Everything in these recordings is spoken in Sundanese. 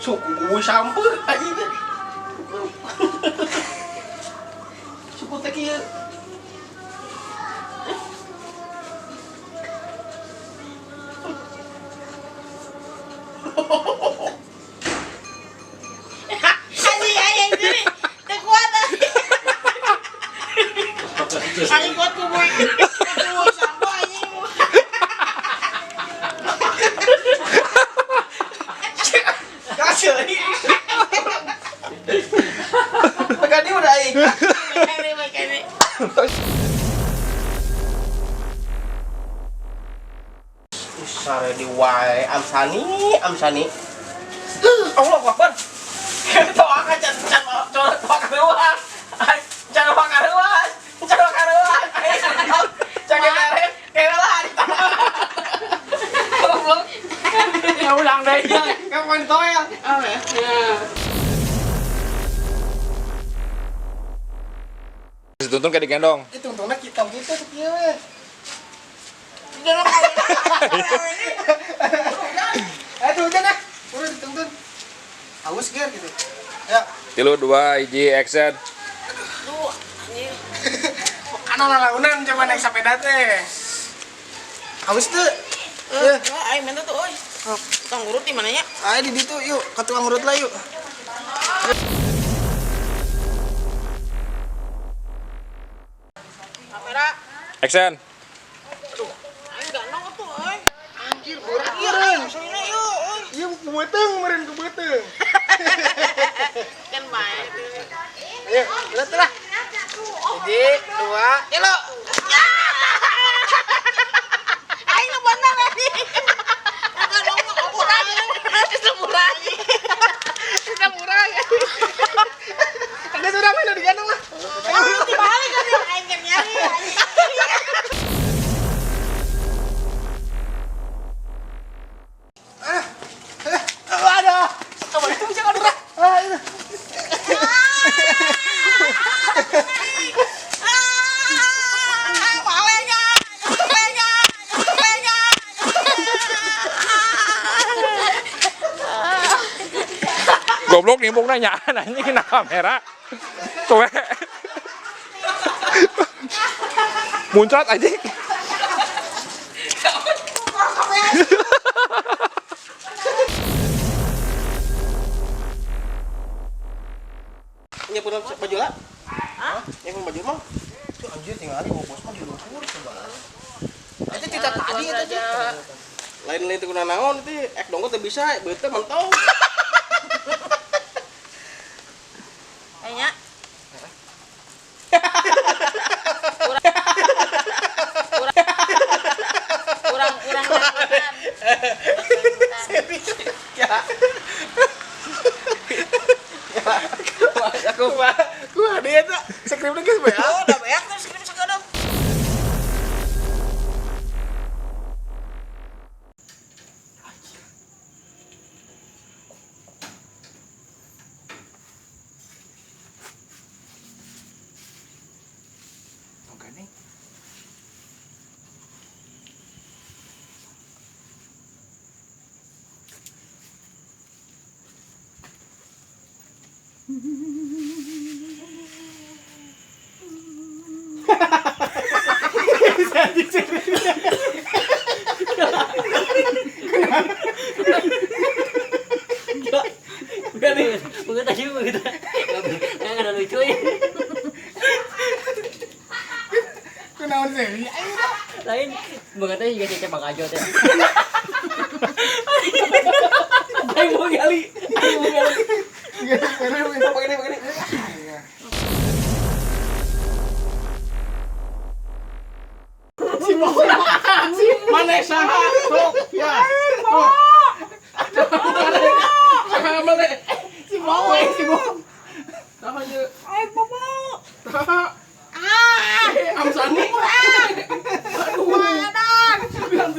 Suku kubu sampeu anjing teh. Suku teh kieu. Anjing aing sendiri. Teu kuat. Aing kuat kubu. Kubu sampo anjing. Kasih lagi. Tekan dia udah aing. Makanya makanya. Sare di wae amsani, amsani. Allah Akbar. Toa can can can toa karuas. Can toa karuas. Can toa karuas. Can kemarin kira di tanah. Goblok. Ya ulang deh. Kamu main toa ya? Si Tuntun kayak digendong. Itu untungnya kita gitu tuh kieu we. Jangan Ayo tuh hujan ah. Udah dituntun. Aus ger gitu. Ya. 3, 2, 1, action. Duh, anjing. Kana lalaunan coba naik sepeda teh. Aus tuh. Eh, aing minta tuh euy. Tukang urut di mananya? Ayo di ditu yuk, ke tukang urut lah yuk. Kamera. Action. Aing gandong tuh euy. Anjir, borak meureun. Aslinya yuk euy. Iya, ku beuteung meureun ku beuteung. Kan bae. Ayo, lihat lah. Hiji, dua, tilu. Aing nu bener anjing. Gandong mah murah. Itu murah. Kita murah ya. Ada sudah mah udah digendong lah. Oh, dibalik kan aing kan nyari. Aduh. Coba itu bisa aduh. Ah, itu. Ah, malengan. Malengan. Malengan. Goblok nimbung nanya anjing kena kamera. Tuh. Muncrat anjing. Nyiapin baju lah. Hah? Nyiapin baju mah. Tuh anjir tinggal mau bos mah di luhur coba. Itu tidak tadi itu tuh. Lain-lain itu kuna naon itu ek dongko teu bisa, beuteung mentong. Kayaknya kurang kurang kurang Ya. Aku Gua dia tuh skripnya geus bae. Oh, udah banyak tuh skrip sekarang. Oke nih. Bukan nih. Bukan tadi begitu. Enggak ada lucu ya. Kunaon sih? Ayo dah. Lain mengatanya juga cecep Bang Ajo teh. Ayo mau gali. Ayo mau gali. Begini begini. Mana saha? Sok ya. Sok. Saha mana? Si Bowo, si Bowo. Saha ieu? Ayo bobo. Saha? Ah, Amsani. Aduh. badan.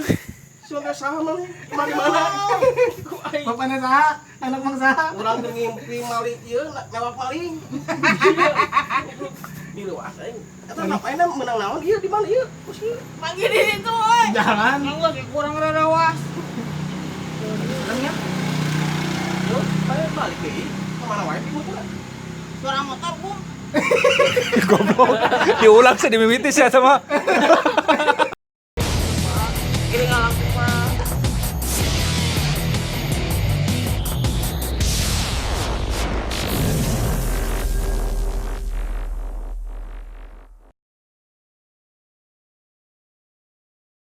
Suara saha mana? Mana mana? Ku aing. Bapaknya saha? Anak mang saha? Urang keur ngimpi mali ieu mewak maling. Di luar. Rawas aing. Eta ngapain menang naon ieu di mana ieu? Kus ieu. Manggil di situ, oi. Jalan. Lagi kurang rawas. Seremnya. Yo, ayo balik deui. Kemana wae pi motor? Suara motor, Bung. Goblok. Diulang sih dimimiti sih sama.